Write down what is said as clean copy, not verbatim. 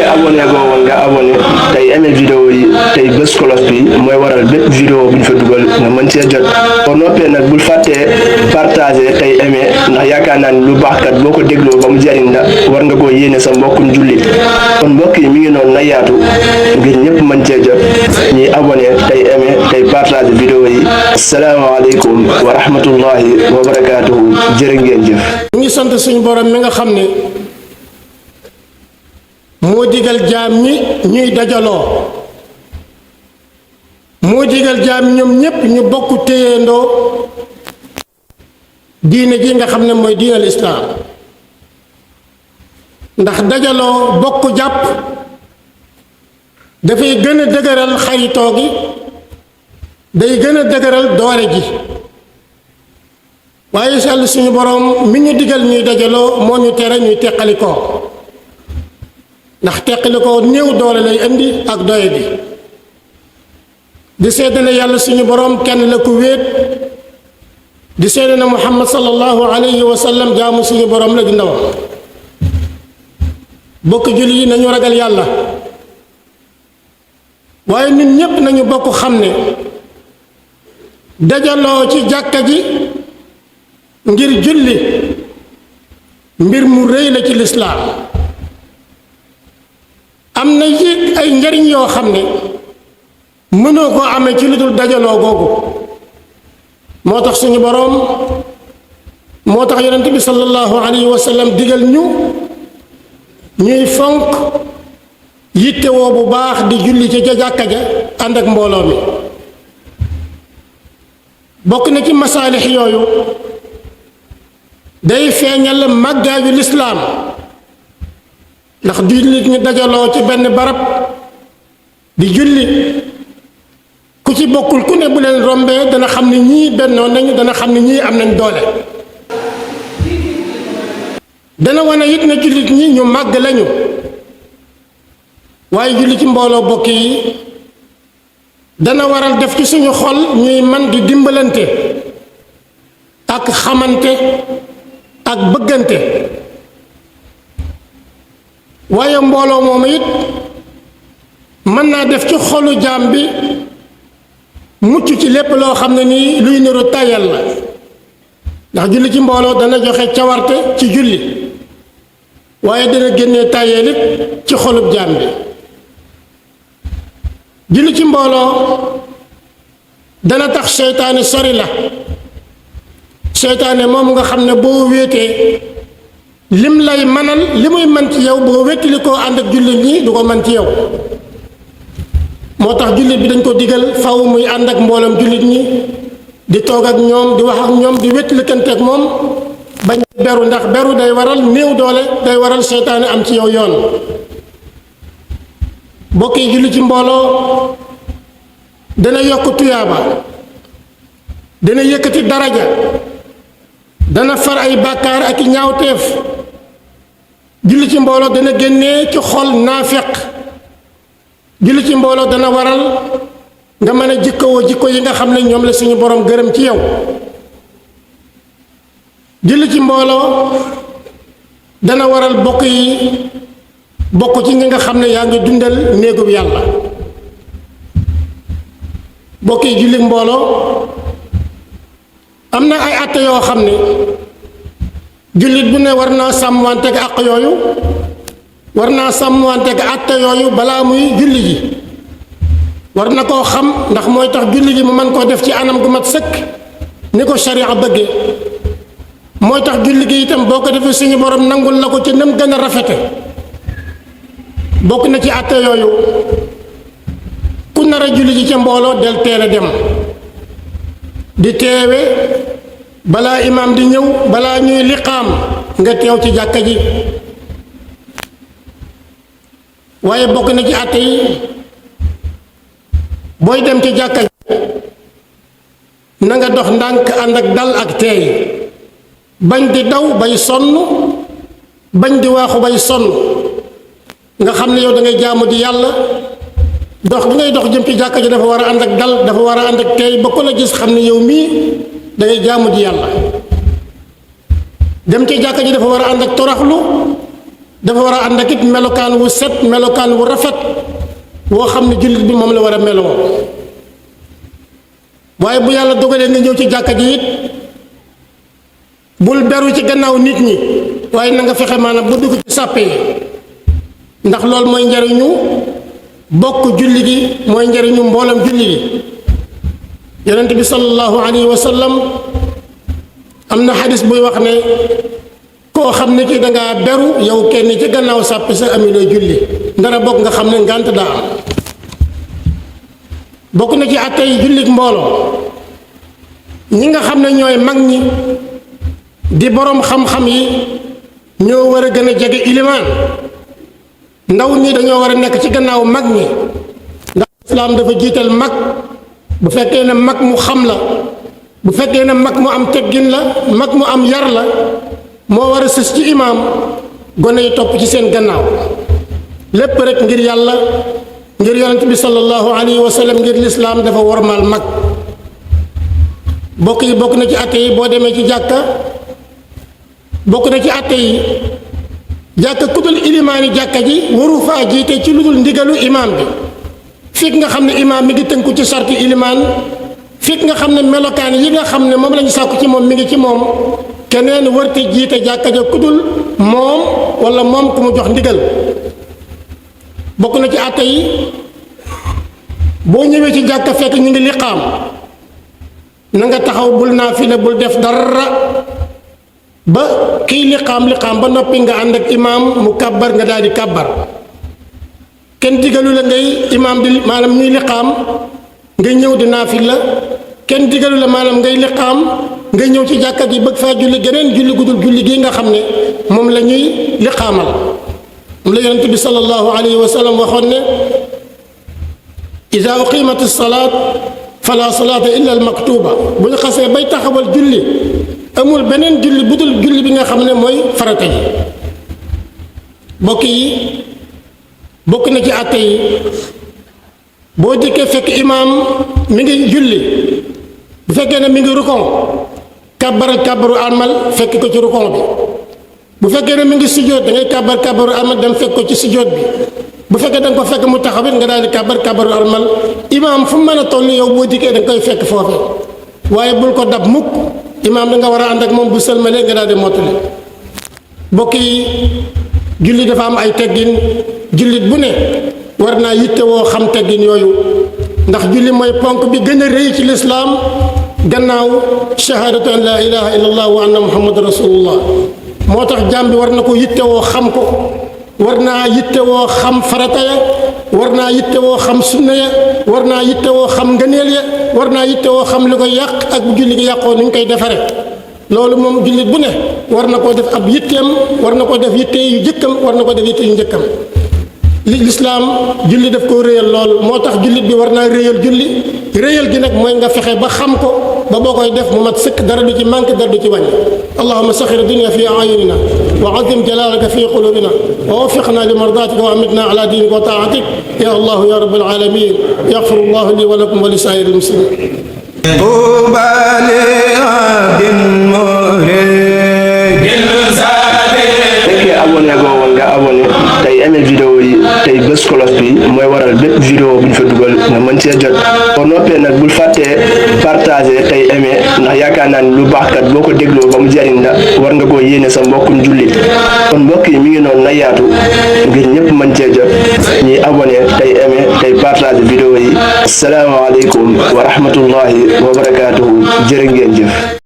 abonné go woon nga abonné tey aimé vidéo yi tey bés cloche bi mooy waral bépp vidéo bu ñu fa dugal nga mën cee jot boo noppee nag bul fàttee partager tey aimé ndax yaakaar naa ni lu baax kat boo ko dégloo ba mu jariñ la war nga koo yéene sa mbokkum jullit kon mbokk yi mi ngi noonu na yaatu ngir ñëpp mën cee jot ñuy abonné tey aimé tey partager vidéo yi asalaamaaleykum wa rahmatullahi wa barakaatuhu jërë ngeen jëf. ñu ngi sant suñu borom mi nga xam ne moo digal jaam ñi ñuy dajaloo moo digal jaam ñoom ñépp ñu bokk téyandoo diine ji nga xam ne mooy diinal islaam ndax dajaloo bokk jàpp dafay gën a dëgëral xaritoo gi day gën a dëgëral doole ji waaye sàll suñu borom mi ñu digal ñuy dajaloo moo ñu tere ñuy teqalikoo ndax teqalikoo néew doole lay indi ak doye di seede ne yàlla suñu borom kenn la ku wéet di seede ne muhammad sallallahu alayhi wa sallam jaamu suñu borom la di ndawam bokk julli yi nañu ragal yàlla waaye nit ñépp nañu bokk xam ne dajaloo ci jàkka ji ngir julli mbir mu rëy la ci lislaam am na it ay njariñ yoo xam ne mënoo koo amee ci lu dul dajaloo googu moo tax suñu boroom moo tax yonent bi sallallahu alayhi wa sallam digal ñu ñuy fonk yittewoo bu baax di julli ci jàkka ja ànd ak mbooloo mi bokk na ci masaalix yooyu day feeñal màggaayu lislaam ndax jullit ñi dajaloo ci benn barab di julli ku ci bokkul ku ne bu leen rombee dana xam ne ñii bennoo nañu dana xam ne ñii am nañ doole dana wane it na jullit ñi ñu màgg lañu waaye julli ci mbooloo bokk yi dana waral def ci suñu xol ñuy man di dimbalante ak xamante ak bëggante waaye mbooloo moom it mën naa def ci xolu jaam bi mucc ci lépp loo xam ne nii luy niru tayal la ndax julli ci mbooloo dana joxe cawarte ci julli waaye dana génnee tayel it ci xolub jaam bi julli ci mbooloo dana tax seytaane sori la seytaane moom nga xam ne boo wéetee lim lay manal li muy man ci yow boo wéttali koo ànd ak jullit ñi du ko man ci yow moo tax jullit bi dañ ko digal faw muy ànd ak mboolam jullit ñi di toog ak ñoom di wax ak ñoom di wéttalikante ak moom bañ beru ndax beru day waral néew doole day waral seytaane am ci yow yoon bokk yi julli ci mbooloo dana yokk tuyaaba dana yëkkati daraja dana far ay bàkkaar ak i ñaawteef julli ci mbooloo dana génnee ci xol naafeq julli ci mbooloo dana waral nga mën a jikkowoo jikko yi nga xam ne ñoom la suñu borom gërëm ci yow julli ci mbooloo dana waral bokk yi bokk ci ñi nga xam ne yaa ngi dundal néegub yàlla bokk yi julli mbooloo am na ay àtte yoo xam ne jullit bu ne war naa sàmmwanteeg àq yooyu war naa sàmmwanteeg àtte yooyu balaa muy julli ji war na koo xam ndax mooy tax julli ji mu mën koo def ci anam gu mat sëkk ni ko sharia bëggee mooy tax julli gi itam boo ko defee suñu borom nangul la ko ci nam gën a rafete bokk na ci àtte yooyu ku nar a julli ji ca mbooloo del teel a dem di teewe balaa imaam di ñëw balaa ñuy liqaam nga teew ci jàkka ji waaye bokk na ci àtte yi booy dem ci jàkka ji na nga dox ndànk ànd ak dal ak teey bañ di daw bay sonn bañ di waaxu bay sonn nga xam ne yow da ngay jaamu di yàlla dox bi ngay dox jëm ci jàkka ji dafa war a ànd ak dal dafa war a ànd ak teey ba ko la gis xam ne yow mii da ngay jaamu ji yàlla dem ci jàkka ji dafa war a ànd ak toraxlu, dafa war a ànd ak it melokaan wu set, melokaan wu rafet woo xam ne jullit bi moom la war a meloo. waaye bu yàlla dogalee nga ñëw ci jàkka ji it bul beru ci gannaaw nit ñi, waaye na nga fexe maanaam bu dugg ci sàppe yi, ndax loolu mooy njariñu bokk julli gi, mooy njariñu mboolam julli gi. yonent bi sallallahu alayhi wa sallam am na xadis buy wax ne koo xam ne ki dangaa beru yow kenn ci gannaaw sàppe sa ami looy julli, ndara bokk nga xam ne ngànt daa am. bokk na ci àttey jullik mbooloo ñi nga xam ne ñooy mag ñi di boroom xam-xam yi ñoo war a gën a jege ilimaan. ndaw ñi dañoo war a nekk ci gannaaw mag ñi, ndax islaam dafa jiital mag. bu fekkee ne mag mu xam la, bu fekkee ne mag mu am teggin la, mag mu am yar la, moo war a sës ci imaam, gone yi topp ci seen gannaaw. lépp rek ngir yàlla, ngir yonent bi sallallahu alayhi wa sallam, ngir lislaam dafa wormaal mag. bokk yi bokk na ci àtte yi boo demee ci jàkka, bokk na ci àtte yi jàkka ku dul ilimaani jàkka ji waru faa jiite ci lu dul ndigalu imaam bi. fekk nga xam ne imaam mi ngi tënku ci sarti ilimaan, fekk nga xam ne melokaan yi nga xam ne moom lañu sàkku ci moom mi ngi ci moom, keneen wërte jiite jàkka ja ku dul moom wala moom ku mu jox ndigal. bokk na ci àtte yi boo ñëwee ci jàkka fekk ñu ngi liqaam, na nga taxaw, bul naafila, bul def dara ba kiy liqaam ba noppi nga ànd ak imaam mu kàbbar nga daal di kàbbar. kenn digalu la ngay imaam di maanaam ñuy liqaam ngay ñëw di naafila, kenn digalu la maanaam ngay liqaam ngay ñëw ci jàkka ji bëgg faa julli geneen julli gudul julli gi nga xam ne moom la ñuy liqaamal. moom la yonent bi sallallahu alayhi wa sallam waxoon ne ida uqimat as-salaat fala salaata illa al maktuba. bu ñu xasee bay taxawal julli amul beneen julli budul julli bi nga xam ne mooy farata ji. mbokk yi bokk na ci àtte yi boo dikkee fekk imaam mi ngi julli, bu fekkee ne mi ngi rukon kàbbaru almal fekk ko ci rukon bi. bu fekkee ne mi ngi sujjóot da ngay kàbbaru almal dem fekk ko ci sujjóot bi. bu fekkee da nga ko fekk mu taxaw it nga daal di kàbbaru almal. imaam fu mu mën a toll yow boo dikkee da nga koy fekk foofee, waaye bul ko dab mukk. imaam da nga war a ànd ak moom bu sëlmalee nga daal di mottali. mbokk yi julli dafa am ay teggin, jullit bu ne war naa yittewoo xam teggin yooyu, ndax julli mooy ponk bi gën a rëy ci lislaam gannaaw shahaadatu an laa ilaha illa allah wa anna muhammadu rasulullah. moo tax jaam bi war na ko yittewoo xam ko, war naa yittewoo xam farata ya, war naa yittewoo xam sunna ya, war naa yittewoo xam ngëneel ya, war naa yittewoo xam li koy yàq ak bu julli gi yàqoo ni ñu koy defare. loolu moom jullit bu ne war na koo def ab yitteem, war na koo def yitte yu jëkkam, war na ko def yitte yu njëkkam. lislaam julli daf koo réyal lool, moo tax jullit bi war naa réyal julli. réyal gi nag mooy nga fexe ba xam ko ba boo koy def mu mat sëkk, dara du ci manqué, dara du ci wàññi. allahuma saxir dunya fi ayunina wa azim jalalaka fi qulubina wa wafiqna li mardatika wa amitna ala dinika wa taatik ya allahu ya rabbal alamin. yaxfiru llahu li wa lakum wa li saa'iril muslimin. fekkee abonné goo woon nga abonné tey aimé vidéo yi tey bés cloche bi mooy waral bépp vidéo bu ñu fa dugal nga mën cee jot. boo noppee nag bul fàttee partagé tey aimé, ndax yaakaar naa ni lu baax kat boo ko dégloo ba mu jariñ la war nga koo yéene sa mbokkum jullit. kon mbokk yi mi ngi noonu na yaatu ngir ñëpp mën cee jot, ñuy abonné tey aimé tey partagé vidéo yi. asalaamaaleykum wa rahmatullahi wa barakaatuhu. jërë ngeen jëf.